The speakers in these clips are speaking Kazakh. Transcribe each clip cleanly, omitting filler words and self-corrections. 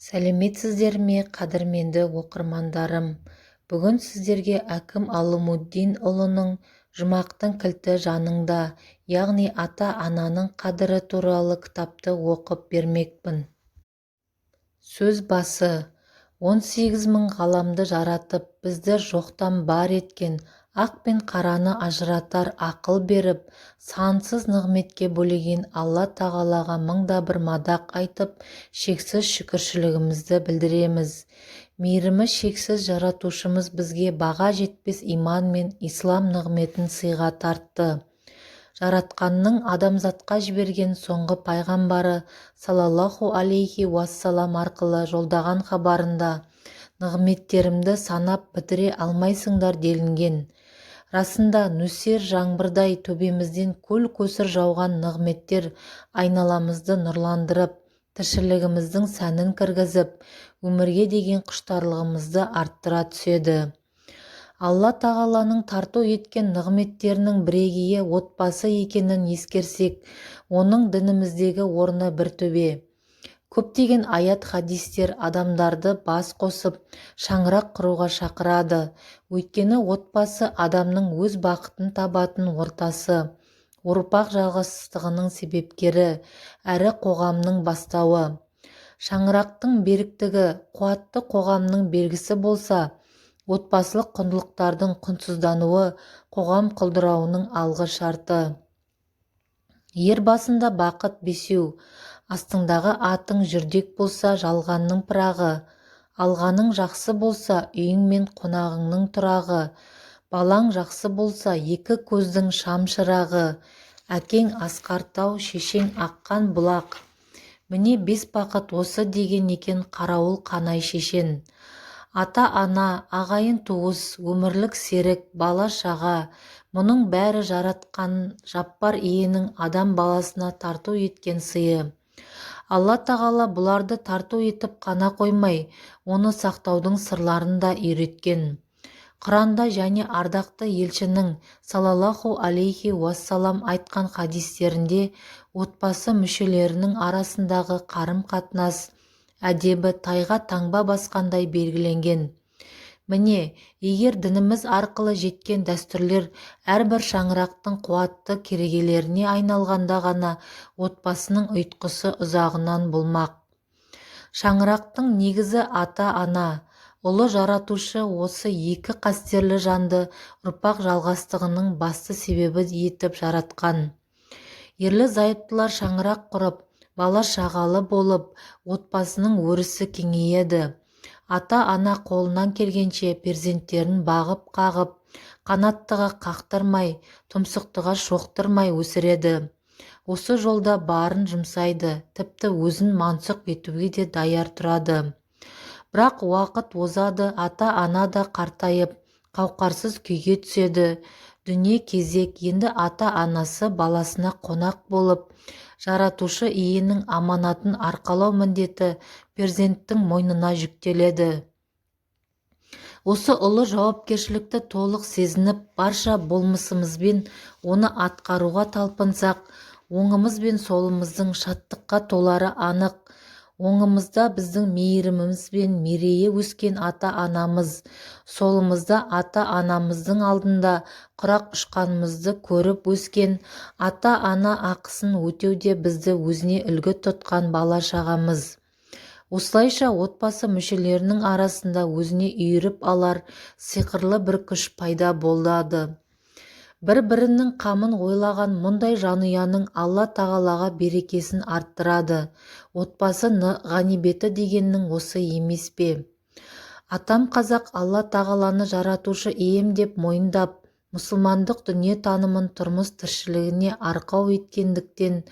Сәлеметсіздер ме, қадірменді оқырмандарым! Бүгін сіздерге Әкім Алымуддинұлының «Жұмақтың кілті жаныңда», яғни ата-ананың қадірі туралы кітапты оқып бермекпін. Сөз басы. 18 мың ғаламды жаратып, бізді жоқтан бар еткен, ақ пен қараны ажыратар ақыл беріп, сансыз нығметке бөлеген Алла Тағалаға мың да бір мадақ айтып, шексіз шүкіршілігімізді білдіреміз. Мейірімі шексіз Жаратушымыз бізге баға жетпес иман мен ислам нығметін сыйға тартты. Жаратқанның адамзатқа жіберген соңғы пайғамбары саллаллаху алейхи уассалам арқылы жолдаған хабарында: «Нығметтерімді санап бітіре алмайсыңдар», – делінген. Расында, нөсер жаңбырдай төбемізден көл-көсір жауған нығметтер айналамызды нұрландырып, тіршілігіміздің сәнін кіргізіп, өмірге деген құштарлығымызды арттыра түседі. Алла Тағаланың тарту еткен нығметтерінің бірегейі отбасы екенін ескерсек, оның дініміздегі орны бір төбе. Көптеген аят, хадистер адамдарды бас қосып, шаңырақ құруға шақырады. Өйткені отбасы – адамның өз бақытын табатын ортасы, ұрпақ жалғастығының себепкері әрі қоғамның бастауы. Шаңырақтың беріктігі қуатты қоғамның белгісі болса, отбасылық құндылықтардың құнсыздануы қоғам құлдырауының алғы шарты. Ер басында бақыт бесеу: астыңдағы атың жүрдек болса, жалғанның пырағы; алғаның жақсы болса, үйің мен қонағыңның тұрағы; балаң жақсы болса, екі көздің шам-шырағы; әкең асқар тау, шешең аққан бұлақ. Міне, бес бақыт осы деген екен Қарауыл Қанай шешен. Ата-ана, ағайын-туыс, өмірлік серік, бала-шаға – мұның бәрі Жаратқан Жаппар иенің адам баласына тарту еткен сыйы. Алла Тағала бұларды тарту етіп қана қоймай, оны сақтаудың сырларын да үйреткен. Құранда және ардақты елшінің саллаллаху алейхи уассалам айтқан хадистерінде отбасы мүшелерінің арасындағы қарым-қатынас әдебі тайға таңба басқандай белгіленген. Міне, егер дініміз арқылы жеткен дәстүрлер әрбір шаңырақтың қуатты керегелеріне айналғанда ғана отбасының ұйтқысы ұзағынан болмақ. Шаңырақтың негізі – ата-ана. Ұлы Жаратушы осы екі қастерлі жанды ұрпақ жалғастығының басты себебі етіп жаратқан. Ерлі-зайыптылар шаңырақ құрып, бала-шағалы болып, отбасының өрісі кеңейеді. Ата-ана қолынан келгенше перзенттерін бағып-қағып, қанаттыға қақтырмай, тұмсықтыға шоқтырмай өсіреді. Осы жолда барын жұмсайды, тіпті өзін мансұқ етуге де даяр тұрады. Бірақ уақыт озады, ата-ана да қартайып, қауқарсыз күйге түседі. Дүние кезек енді ата-анасы баласына қонақ болып, Жаратушы иенің аманатын арқалау міндеті перзенттің мойнына жүктеледі. Осы ұлы жауапкершілікті толық сезініп, барша болмысымызбен оны атқаруға талпынсақ, оңымыз бен солымыздың шаттыққа толары анық. Оңымызда біздің мейіріміміз бен мерейі өскен ата-анамыз, солымызда ата-анамыздың алдында құрақ ұшқанымызды көріп өскен, ата-ана ақысын өтеуде бізді өзіне үлгі тұтқан бала-шағамыз. Осылайша, отбасы мүшелерінің арасында өзіне үйіріп алар сиқырлы бір күш пайда болады. Бір-бірінің қамын ойлаған мұндай жанұяның Алла Тағалаға берекесін арттырады. Отбасы ғанибеті дегеннің осы емес пе? Атам қазақ Алла Тағаланы Жаратушы ием деп мойындап, мұсылмандық дүниетанымын тұрмыс тіршілігіне арқау еткендіктен,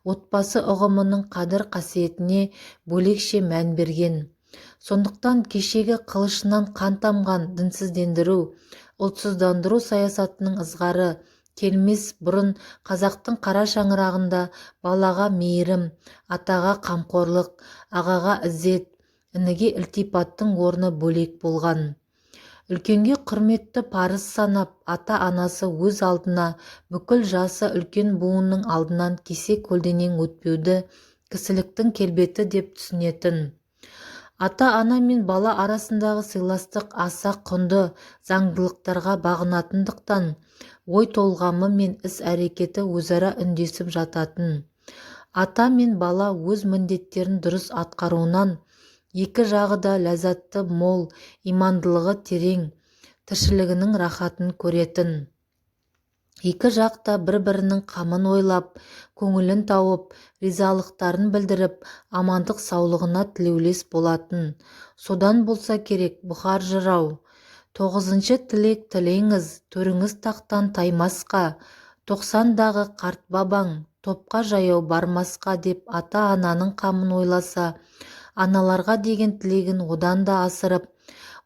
отбасы ұғымының қадір-қасиетіне бөлекше мән берген. Сондықтан кешегі қылышынан қан тамған дінсіздендіру, ұлтсыздандыру саясатының ызғары келмес бұрын қазақтың қара шаңырағында балаға мейірім, атаға қамқорлық, ағаға ізет, ініге ілтипаттың орны бөлек болған. Үлкенге құрметті парыз санап, ата-анасы өз алдына бүкіл жасы үлкен буынның алдынан кесе көлденең өтпеуді кісіліктің келбеті деп түсінетін. Ата-ана мен бала арасындағы сыйластық аса құнды заңдылықтарға бағынатындықтан, ой толғамы мен іс-әрекеті өзара үндесіп жататын. Ата мен бала өз міндеттерін дұрыс атқаруынан екі жағы да ләззаты мол, имандылығы терең тіршілігінің рахатын көретін. Екі жақ та бір-бірінің қамын ойлап, көңілін тауып, ризалықтарын білдіріп, амандық-саулығына тілеулес болатын. Содан болса керек, Бұхар жырау: "Тоғызыншы тілек тілеңіз, төріңіз тақтан таймасқа, 90-дағы қарт бабаң топқа жаяу бармасқа", – деп ата-ананың қамын ойласа, аналарға деген тілегін одан да асырып: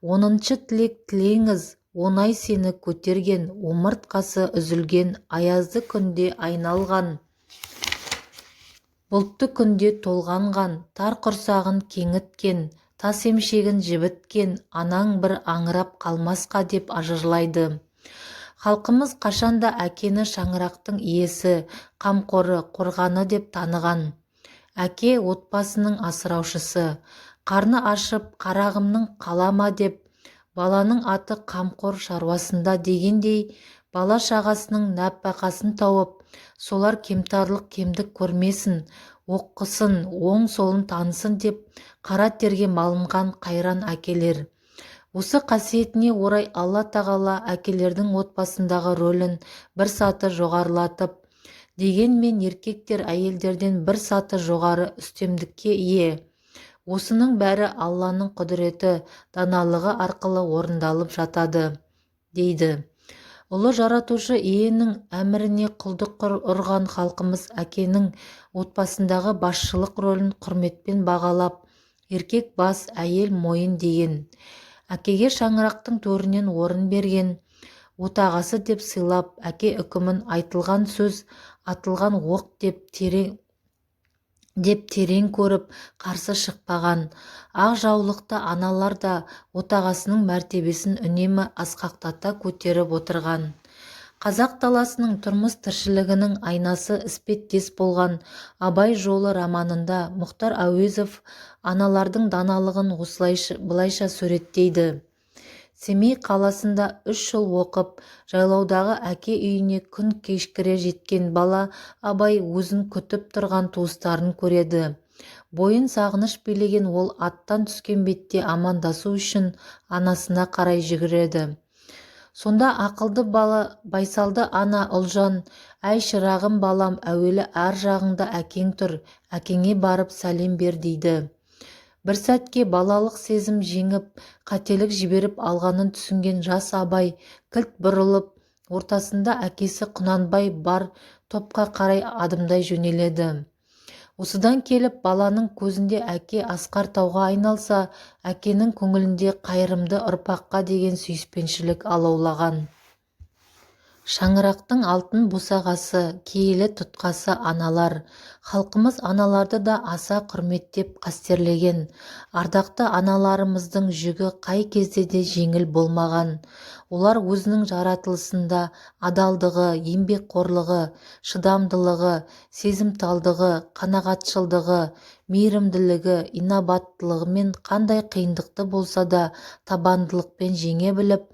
"10-шы тілек тілеңіз, 10 ай сені көтерген, омыртқасы үзілген, аязды күнде айналған, бұлтты күнде толғанған, тар құрсағын кеңіткен, тас емшегін жібіткен анаң бір аңырап қалмасқа", – деп жырлайды. Халқымыз қашанда әкені шаңырақтың иесі, қамқоры, қорғаны деп таныған. Әке – отбасының асыраушысы. Қарны ашып, қарағымның қала ма деп, баланың аты қамқор шаруасында дегендей, бала-шағасының нәпақасын тауып, солар кемтарлық, кемдік көрмесін, оқысын, оң-солын танысын деп қара терге малынған қайран әкелер. Осы қасиетіне орай Алла Тағала әкелердің отбасындағы рөлін бір саты жоғарылатып, дегенмен еркектер әйелдерден бір саты жоғары үстемдікке ие. Осының бәрі Алланың құдіреті, даналығы арқылы орындалып жатады дейді. Ұлы Жаратушы Иенің әміріне құлдық ұрған халқымыз әкенің отбасындағы басшылық рөлін құрметпен бағалап, еркек бас, әйел мойын деген. Әкеге шаңырақтың төрінен орын берген, отағасы деп сыйлап, әке үкімін айтылған сөз атылған оқ деп терең көріп, қарсы шықпаған. Ақ жаулықты аналар да отағасының мәртебесін үнемі асқақтата көтеріп отырған. Қазақ даласының тұрмыс-тіршілігінің айнасы іспеттес болған «Абай жолы» романында Мұхтар Әуезов аналардың даналығын осылайша, былайша суреттейді. Семей қаласында 3 жыл оқып, жайлаудағы әке үйіне күн кешкіре жеткен бала Абай өзін күтіп тұрған туыстарын көреді. Бойын сағыныш билеген ол аттан түскен бетте амандасу үшін анасына қарай жүгіреді. Сонда ақылды бала, байсалды ана Ұлжан: «Әй, шырағым, балам, әуелі ар жағыңда әкең тұр, әкеңе барып сәлем бер», – дейді. Бір сәтке балалық сезім жеңіп, қателік жіберіп алғанын түсінген жас Абай кілт бұрылып, ортасында әкесі Құнанбай бар топқа қарай адымдай жөнеледі. Осыдан келіп баланың көзінде әке асқар тауға айналса, әкенің көңілінде қайырымды ұрпаққа деген сүйіспеншілік алаулаған. Шаңырақтың алтын босағасы, киелі тұтқасы аналар. Халқымыз аналарды да аса құрметтеп, қастерлеген. Ардақты аналарымыздың жүгі қай кезде де жеңіл болмаған. Олар өзінің жаратылысында адалдығы, еңбекқорлығы, шыдамдылығы, сезімталдығы, қанағатшылдығы, мейірімділігі, инабаттылығымен қандай қиындықты болса да табандылықпен жеңе біліп,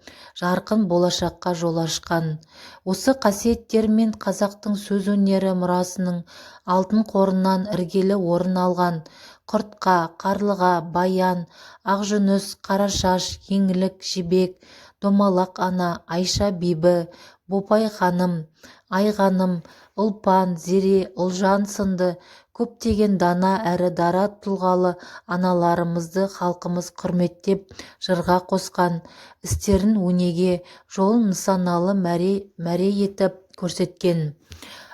жарқын болашаққа жол ашқан. Осы қасиеттерімен қазақтың сөз өнері мұрасының алтын қорынан іргелі орын алған Құртқа, Қарлыға, Баян, Ақжүніс, Қарашаш, Еңлік, Жібек, Домалақ ана, Айша бибі, Бопай ханым, Айғаным, Ұлпан, Зере, Ұлжан сынды көптеген дана әрі дара тұлғалы аналарымызды халқымыз құрметтеп жырға қосқан, істерін өнеге, жолын нысаналы мәре етіп көрсеткен.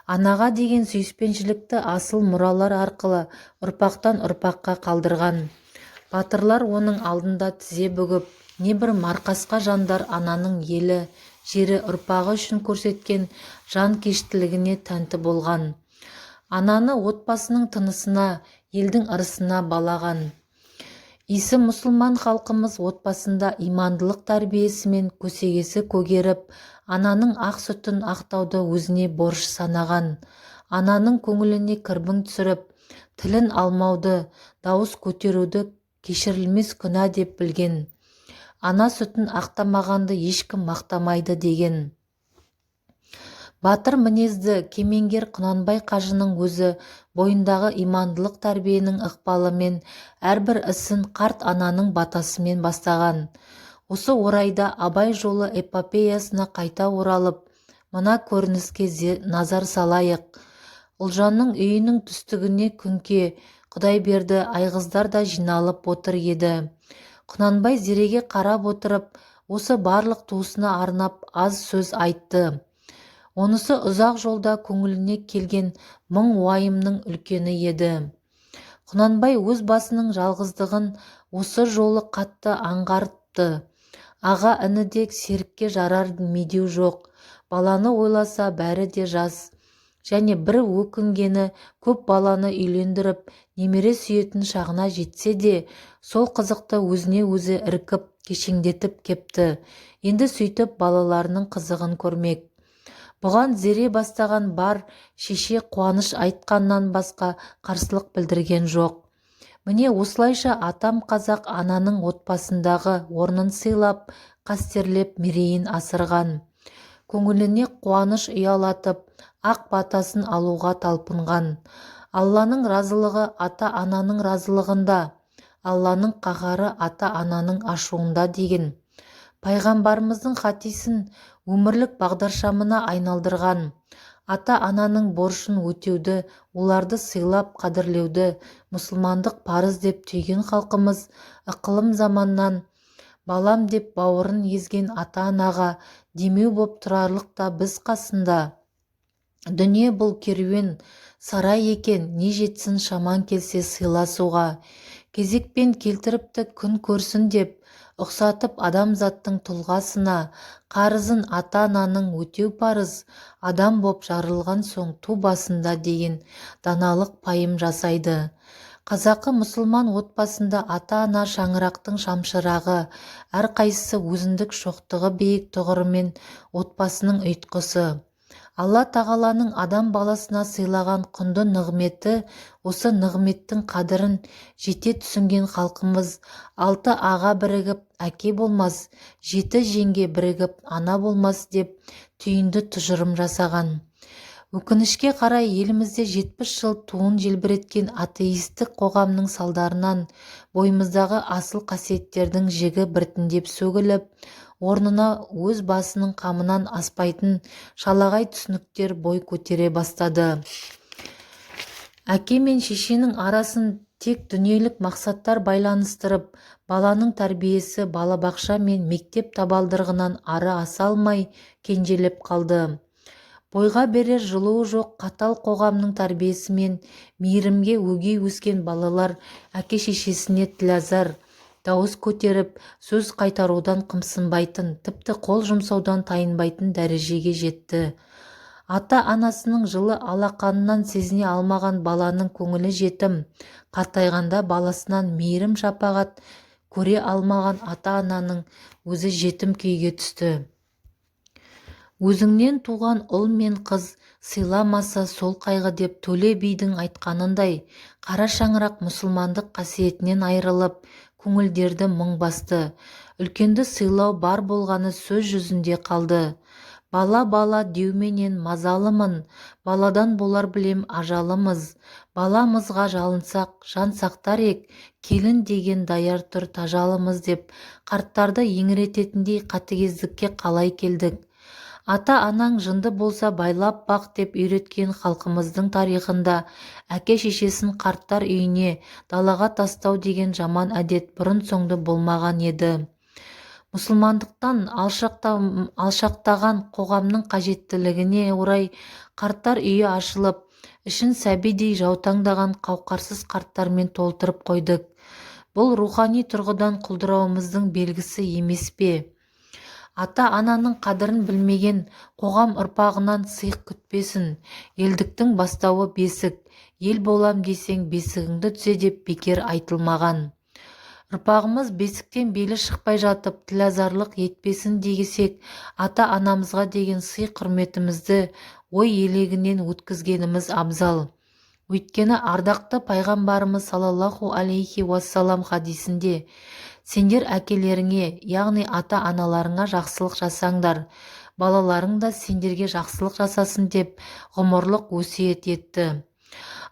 Анаға деген сүйіспеншілікті асыл мұралар арқылы ұрпақтан ұрпаққа қалдырған. Батырлар оның алдында тізе бүгіп, небір марқасқа жандар ананың елі, жері, ұрпағы үшін көрсеткен жанкештілігіне тәнті болған. Ананы отбасының тынысына, елдің ырысына балаған. Исі мұсылман халқымыз отбасында имандылық тәрбиесімен көсегесі көгеріп, ананың ақ сүтін ақтауды өзіне борыш санаған. Ананың көңіліне кірбің түсіріп, тілін алмауды, дауыс көтеруді кешірілмес күнә деп білген. Ана сүтін ақтамағанды ешкім мақтамайды деген. Батыр мінезді кемеңгер Құнанбай қажының өзі бойындағы имандылық тәрбиенің ықпалымен әрбір ісін қарт ананың батасымен бастаған. Осы орайда Абай жолы эпопеясына қайта оралып, мына көрініске назар салайық. Ұлжанның үйінің түстігіне Күңке, Құдайберді, Айғыздар да жиналып отыр еді. Құнанбай Зереге қарап отырып, осы барлық туысына арнап аз сөз айтты. Онысы ұзақ жолда көңіліне келген мың уайымның үлкені еді. Құнанбай өз басының жалғыздығын осы жолы қатты аңғарыпты. Аға ініде серікке жарар медеу жоқ. Баланы ойласа, бәрі де жас. Және бір өкінгені, көп баланы үйлендіріп, немере сүйетін шағына жетсе де, сол қызықты өзіне өзі іркіп, кешеңдетіп кепті. Енді сөйтіп балаларының қызығын көрмек. Бұған Зере бастаған бар шеше қуаныш айтқаннан басқа қарсылық білдірген жоқ. Міне, осылайша атам қазақ ананың отбасындағы орнын сыйлап, қастерлеп, мерейін асырған. Көңіліне қуаныш ұялатып, ақ батасын алуға талпынған. Алланың разылығы ата-ананың разылығында, Алланың қаһары ата-ананың ашуында деген. Пайғамбарымыздың хадисін өмірлік бағдаршамына айналдырған. Ата-ананың борышын өтеуді, оларды сыйлап, қадірлеуді мұсылмандық парыз деп түйген халқымыз ықылым заманнан балам деп бауырын езген ата-анаға демеу боп тұрарлық та біз қасында. Дүние бұл керуен сарай екен, не жетсін шамаң келсе сыйласуға. Кезекпен келтіріпті күн көрсін деп, ұқсатып адамзаттың тұлғасына, қарызын ата-ананың өтеу парыз, адам боп жарылған соң ту басында деген даналық пайым жасайды. Қазақы мұсылман отбасында ата-ана шаңырақтың шамшырағы, әрқайсысы өзіндік шоқтығы биік тұғырымен отбасының ұйытқысы. Алла тағаланың адам баласына сыйлаған құнды нығметі. Осы нығметтің қадірін жете түсінген халқымыз алты аға бірігіп әке болмас, жеті жеңге бірігіп ана болмас деп түйінді тұжырым жасаған. Өкінішке қарай, елімізде 70 жыл туын желбіреткен атеистік қоғамның салдарынан бойымыздағы асыл қасиеттердің жігі біртіндеп сөгіліп, орнына өз басының қамынан аспайтын шалағай түсініктер бой көтере бастады. Әке мен шешенің арасын тек дүниелік мақсаттар байланыстырып, баланың тәрбиесі балабақша мен мектеп табалдырығынан ары аса алмай кенжелеп қалды. Бойға берер жылуы жоқ қатал қоғамның тәрбиесімен мейірімге өгей өскен балалар әке-шешесіне тілазар, дауыс көтеріп, сөз қайтарудан қымсынбайтын, тіпті қол жұмсаудан тайынбайтын дәрежеге жетті. Ата-анасының жылы алақанынан сезіне алмаған баланың көңілі жетім. Қартайғанда баласынан мейірім шапағат көре алмаған ата-ананың өзі жетім күйге түсті. Өзіңнен туған ұл мен қыз сыйламаса сол қайғы деп Төле бидің айтқанындай, қара шаңырақ мұсылмандық қасиетінен айырылып, көңілдерді мұң басты. Үлкенді сыйлау бар болғаны сөз жүзінде қалды. Бала-бала деуменен мазалымын, баладан болар білем ажалымыз. Баламызға жалынсақ, жан сақтар ек, келін деген даяр тұр тажалымыз деп қарттарды еңірететіндей қатыгездікке қалай келдік? Ата-анаң жынды болса байлап бақ деп үйреткен халқымыздың тарихында әке-шешесін қарттар үйіне, далаға тастау деген жаман әдет бұрын-соңды болмаған еді. Мұсылмандықтан алшақтаған қоғамның қажеттілігіне орай қарттар үйі ашылып, ішін сәбидей жаутаңдаған қауқарсыз қарттармен толтырып қойдық. Бұл рухани тұрғыдан құлдырауымыздың белгісі емес пе? Ата-ананың қадірін білмеген қоғам ұрпағынан сыйық күтпесін. Елдіктің бастауы бесік, ел болам десең бесігіңді түзе деп бекер айтылмаған. Ұрпағымыз бесіктен белі шықпай жатып тілазарлық етпесін десек, ата-анамызға деген сый-құрметімізді ой елегінен өткізгеніміз абзал. Өйткені ардақты пайғамбарымыз саллаллаху алейхи уассалам хадисінде: «Сендер әкелеріңе, яғни ата-аналарыңа жақсылық жасаңдар, балаларың да сендерге жақсылық жасасын», – деп ғұмырлық өсиет етті.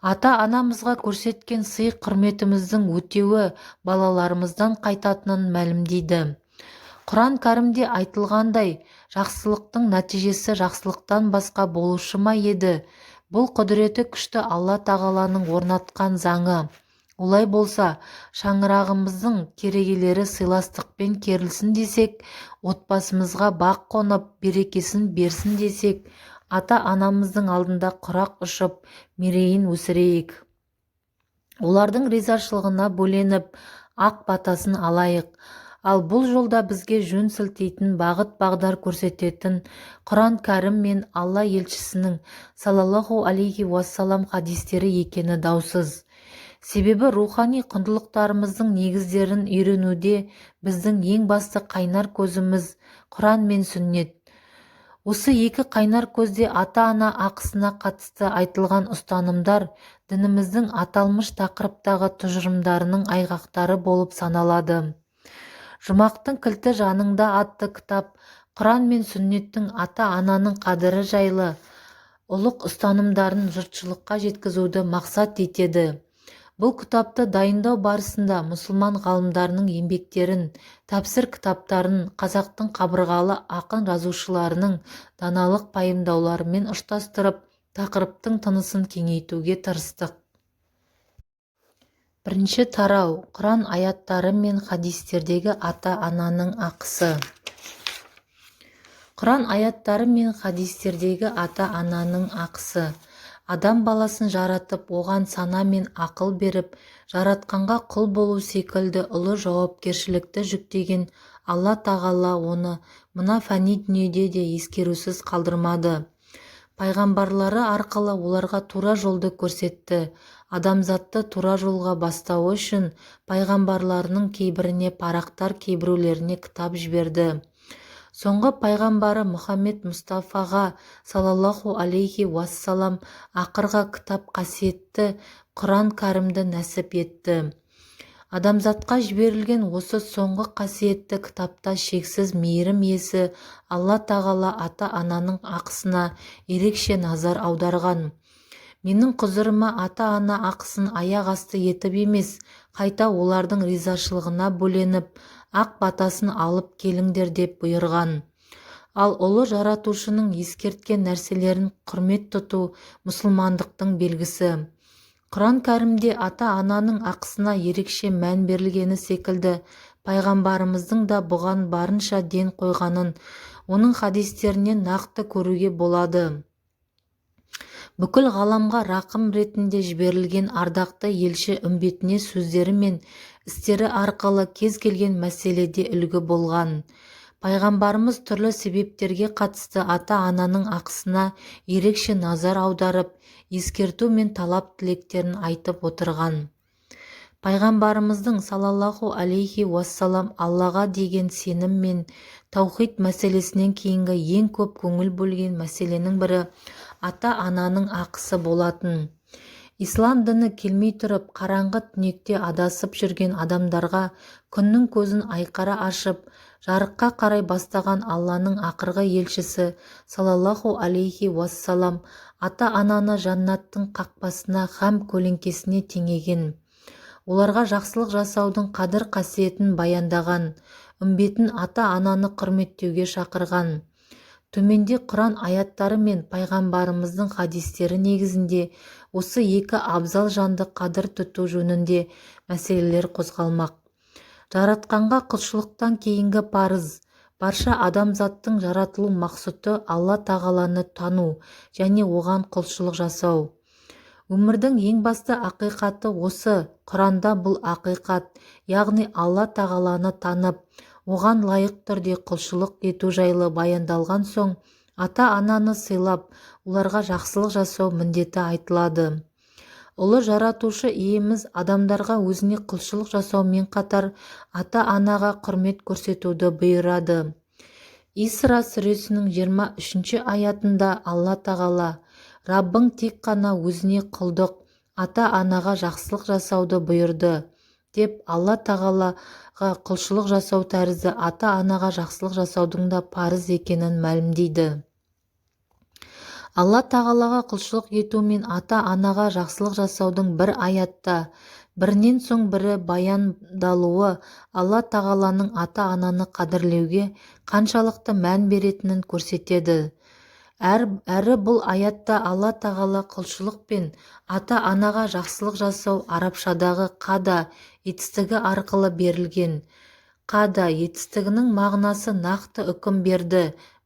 Ата-анамызға көрсеткен сый-құрметіміздің өтеуі балаларымыздан қайтатынын мәлімдейді. Құран кәрімде айтылғандай, жақсылықтың нәтижесі жақсылықтан басқа болушы ма еді? Бұл құдіреті күшті Алла тағаланың орнатқан заңы. Олай болса, шаңырағымыздың керегелері сыйластықпен керілсін десек, отбасымызға бақ қонып, берекесін берсін десек, ата-анамыздың алдында құрақ ұшып, мерейін өсірейік. Олардың ризашылығына бөленіп, ақ батасын алайық. Ал бұл жолда бізге жөн сілтейтін, бағыт-бағдар көрсететін Құран кәрім мен Алла елшісінің саллаллаху алейхи уассалам хадистері екені даусыз. Себебі рухани құндылықтарымыздың негіздерін үйренуде біздің ең басты қайнар көзіміз Құран мен сүннет. Осы екі қайнар көзде ата-ана ақысына қатысты айтылған ұстанымдар дініміздің аталмыш тақырыптағы тұжырымдарының айғақтары болып саналады. «Жұмақтың кілті жаныңда» атты кітап Құран мен сүннеттің ата-ананың қадірі жайлы ұлық ұстанымдарын жұртшылыққа жеткізуді мақсат етеді. Бұл кітапты дайындау барысында мұсылман ғалымдарының еңбектерін, тәпсір кітаптарын қазақтың қабырғалы ақын-жазушыларының даналық пайымдауларымен ұштастырып, тақырыптың тынысын кеңейтуге тырыстық. Бірінші тарау. Құран аяттары мен хадистердегі ата-ананың ақысы. Құран аяттары мен хадистердегі ата-ананың ақысы. Адам баласын жаратып, оған сана мен ақыл беріп, жаратқанға құл болу секілді ұлы жауапкершілікті жүктеген Алла тағала оны мына фәни дүниеде де ескерусіз қалдырмады. Пайғамбарлары арқылы оларға тура жолды көрсетті. Адамзатты тура жолға бастауы үшін пайғамбарларының кейбіріне парақтар, кейбіреулеріне кітап жіберді. Соңғы пайғамбары Мұхаммед Мұстафаға саллаллаху алейхи уассалам ақырғы кітап, қасиетті Құран кәрімді нәсіп етті. Адамзатқа жіберілген осы соңғы қасиетті кітапта шексіз мейірім иесі Алла тағала ата-ананың ақысына ерекше назар аударған. «Менің құзырыма ата-ана ақысын аяқ асты етіп емес, қайта олардың ризашылығына бөленіп, ақ батасын алып келіңдер», – деп бұйырған. Ал ұлы жаратушының ескерткен нәрселерін құрмет тұту – мұсылмандықтың белгісі. Құран кәрімде ата-ананың ақысына ерекше мән берілгені секілді, пайғамбарымыздың да бұған барынша ден қойғанын оның хадистерінен нақты көруге болады. Бүкіл ғаламға рақым ретінде жіберілген ардақты елші үмбетіне сөздері мен істері арқылы кез келген мәселеде үлгі болған. Пайғамбарымыз түрлі себептерге қатысты ата-ананың ақысына ерекше назар аударып, ескерту мен талап-тілектерін айтып отырған. Пайғамбарымыздың саллаллаху алейхи уассалам Аллаға деген сенім мен таухид мәселесінен кейінгі ең көп көңіл бөлген мәселенің бірі ата-ананың ақысы болатын. Ислам діні келмей тұрып, қараңғы түнекте адасып жүрген адамдарға күннің көзін айқара ашып, жарыққа қарай бастаған Алланың ақырғы елшісі саллаллаху алейхи уассалам ата-ананы жәннаттың қақпасына һәм көлеңкесіне теңеген. Оларға жақсылық жасаудың қадір-қасиетін баяндаған, үмбетін ата-ананы құрметтеуге шақырған. Төменде Құран аяттары мен пайғамбарымыздың хадистері негізінде осы екі абзал жанды қадір тұту жөнінде мәселелер қозғалмақ. Жаратқанға құлшылықтан кейінгі парыз, барша адамзаттың жаратылу мақсұты – Алла тағаланы тану және оған құлшылық жасау. Өмірдің ең басты ақиқаты осы. Құранда бұл ақиқат, яғни Алла тағаланы танып, оған лайық түрде құлшылық ету жайлы баяндалған соң, ата-ананы сыйлап, оларға жақсылық жасау міндеті айтылады. Ұлы жаратушы иеміз адамдарға өзіне құлшылық жасаумен қатар ата-анаға құрмет көрсетуді бұйырады. Исра сүресінің 23-аятында Алла тағала: «Раббың тек қана өзіне құлдық, ата-анаға жақсылық жасауды бұйырды деп Алла тағалаға құлшылық жасау тәрізді ата-анаға жақсылық жасаудың да парыз екенін мәлімдейді. Алла тағалаға құлшылық ету мен ата-анаға жақсылық жасаудың бір аятта бірінен соң бірі баяндалуы Алла тағаланың ата-ананы қадірлеуге қаншалықты мән беретінін көрсетеді. Әрі бұл аятта Алла тағала құлшылық пен ата-анаға жақсылық жасау арабшадағы қада етістігі арқылы берілген. Қада етістігінің мағынасы нақты үкім берді,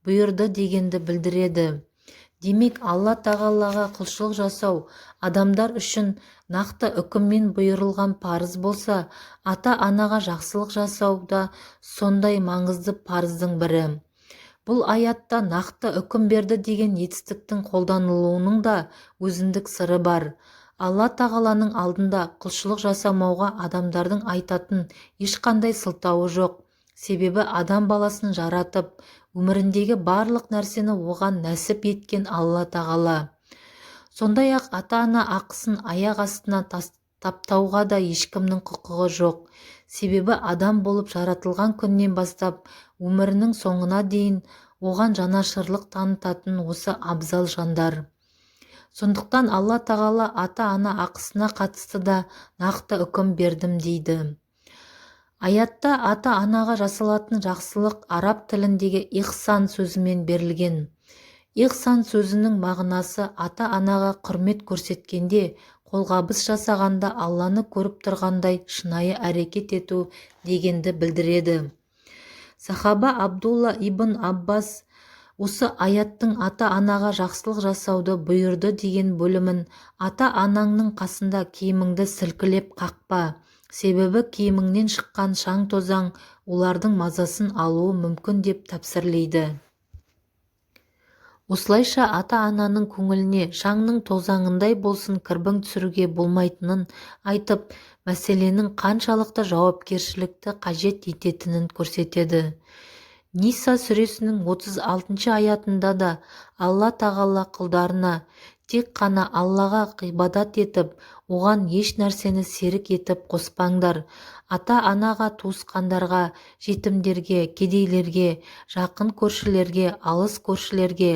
бұйырды дегенді білдіреді. Демек, Алла тағалаға құлшылық жасау адамдар үшін нақты үкіммен бұйырылған парыз болса, ата-анаға жақсылық жасау да сондай маңызды парыздың бірі. Бұл аятта нақты үкім берді деген етістіктің қолданылуының да өзіндік сыры бар. Алла тағаланың алдында құлшылық жасамауға адамдардың айтатын ешқандай сылтауы жоқ. Себебі адам баласын жаратып, өміріндегі барлық нәрсені оған нәсіп еткен Алла тағала. Сондай-ақ ата-ана ақысын аяқ астына таптауға да ешкімнің құқығы жоқ. Себебі адам болып жаратылған күннен бастап өмірінің соңына дейін оған жанашырлық танытатын осы абзал жандар. Сондықтан Алла тағала ата-ана ақысына қатысты да нақты үкім бердім дейді. Аятта ата-анаға жасалатын жақсылық араб тіліндегі ихсан сөзімен берілген. Ихсан сөзінің мағынасы ата-анаға құрмет көрсеткенде, қолғабыс жасағанда Алланы көріп тұрғандай шынайы әрекет ету дегенді білдіреді. Сахаба Абдулла ибн Аббас осы аяттың ата-анаға жақсылық жасауды бұйырды деген бөлімін ата-анаңның қасында киіміңді сілкілеп қақпа, себебі киіміңнен шыққан шаң-тозаң олардың мазасын алуы мүмкін деп тәпсірлейді. Осылайша ата-ананың көңіліне шаңның тозаңындай болсын кірбің түсіруге болмайтынын айтып, мәселенің қаншалықты жауапкершілікті қажет ететінін көрсетеді. Ниса сүресінің 36 аятында да Алла тағала құлдарына тек қана Аллаға ғибадат етіп, оған еш нәрсені серік етіп қоспаңдар. Ата-анаға, туысқандарға, жетімдерге, кедейлерге, жақын көршілерге, алыс көршілерге,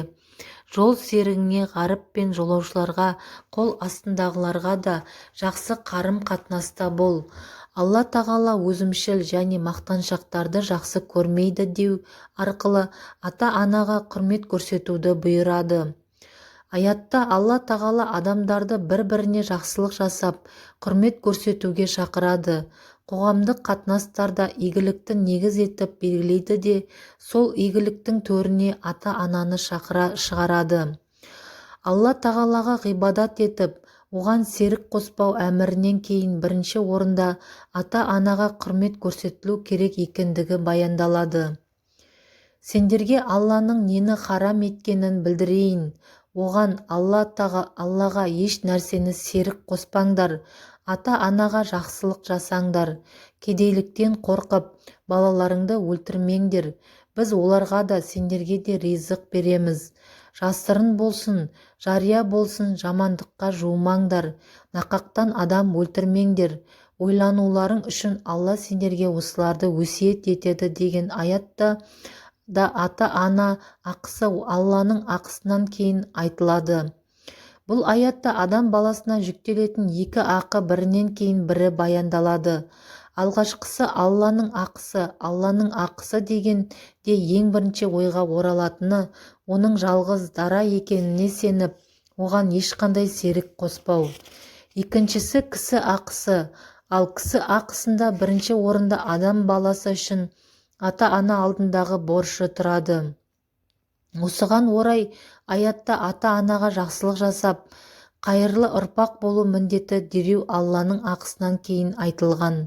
жол серігіңе, ғаріп пен жолаушыларға, қол астындағыларға да жақсы қарым-қатынаста бол. Алла тағала өзімшіл және мақтаншақтарды жақсы көрмейді деу арқылы ата-анаға құрмет көрсетуді бұйырады. Аятта Алла тағала адамдарды бір-біріне жақсылық жасап, құрмет көрсетуге шақырады. Қоғамдық қатынастарда игілікті негіз етіп белгілейді де, сол игіліктің төріне ата-ананы шығарады. Алла тағалаға ғибадат етіп, оған серік қоспау әмірінен кейін бірінші орында ата-анаға құрмет көрсетілу керек екендігі баяндалады. Сендерге Алланың нені харам еткенін білдірейін. Оған Аллаға еш нәрсені серік қоспаңдар, ата-анаға жақсылық жасаңдар, кедейліктен қорқып, балаларыңды өлтірмеңдер. Біз оларға да, сендерге де ризық береміз. Жасырын болсын, жария болсын, жамандыққа жуымаңдар, нақақтан адам өлтірмеңдер. Ойлануларың үшін Алла сендерге осыларды өсиет етеді деген аятта да ата-ана ақысы Алланың ақысынан кейін айтылады. Бұл аятта адам баласына жүктелетін екі ақы бірінен кейін бірі баяндалады. Алғашқысы Алланың ақысы. Алланың ақысы дегенде ең бірінші ойға оралатыны оның жалғыз дара екеніне сеніп, оған ешқандай серік қоспау. Екіншісі кісі ақысы. Ал кісі ақысында бірінші орында адам баласы үшін ата-ана алдындағы борышы тұрады. Осыған орай аятта ата-анаға жақсылық жасап, қайырлы ұрпақ болу міндеті дереу Алланың ақысынан кейін айтылған.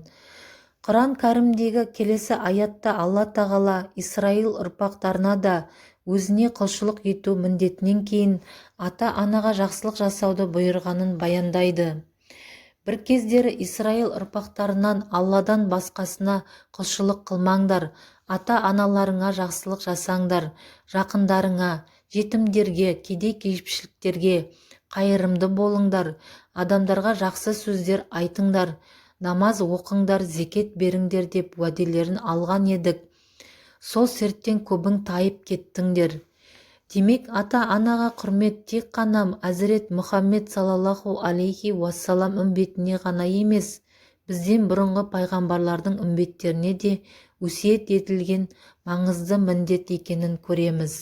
Құран кәрімдегі келесі аятта Алла тағала Исраил ұрпақтарына да өзіне құлшылық ету міндетінен кейін ата-анаға жақсылық жасауды бұйырғанын баяндайды. Бір кездері Исраил ұрпақтарынан Алладан басқасына құлшылық қылмаңдар, ата-аналарыңа жақсылық жасаңдар, жақындарыңа, жетімдерге, кедей-кепшіктерге, Қайырымды болыңдар, адамдарға жақсы сөздер айтыңдар, намаз оқыңдар, зекет беріңдер деп уәделерін алған едік. Сол серттен көбің тайып кеттіңдер. Демек, ата-анаға құрмет тек қана Әзірет Мұхаммед саллаллаху алейхи уассалам үмбетіне ғана емес, бізден бұрынғы пайғамбарлардың үмбеттеріне де өсиет етілген маңызды міндет екенін көреміз.